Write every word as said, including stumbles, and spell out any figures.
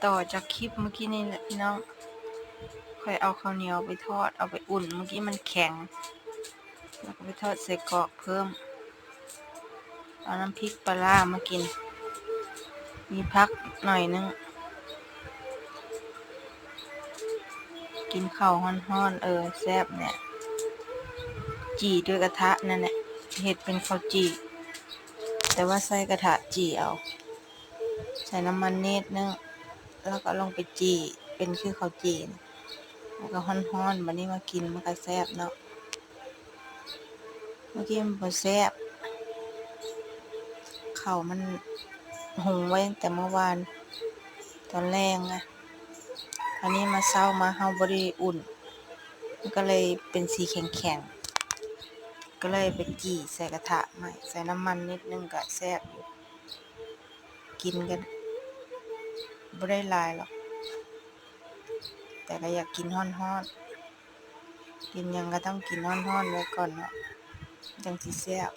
ต่อจากคลิปเมื่อกี้นี่แหละพี่น้อง ค่อยเอาข้าวเหนียวไปทอด เอาไปอุ่น เมื่อกี้มันแข็ง แล้วก็ไปทอดไส้กรอกเพิ่ม เอาน้ำพริกปลาร้ามากิน มีผักหน่อยนึง กินข้าวฮ้อนๆ เออ แซ่บเนี่ย จี่ด้วยกระทะนั่นแหละ เฮ็ดเป็นข้าวจี่ แต่ว่าใส่กระทะจี่เอา ใส่น้ำมันนิดนึง แล้วก็ลงไปจี่ เป็นคือข้าวจี่นะ แล้วก็ฮ้อนๆ บัดนี้มากินมันก็แซ่บเนาะ เมื่อกี้มันบ่แซ่บ ข้าวมันหุงไว้ตั้งแต่เมื่อวาน ตอนแลงนะ อันนี้มาเช้ามาเฮาบ่ได้อุ่น มันก็เลยเป็นสีแข็งๆ ก็เลยไปจี่ใส่กระทะใหม่ ใส่น้ำมันนิดนึงก็แซ่บอยู่ กินกันบ่ได้หลายหรอก แต่ก็อยากกินฮ้อนๆ กินหยังก็ต้องกินฮ้อนๆ ไว้ก่อนเนาะ จั่งสิแซ่บ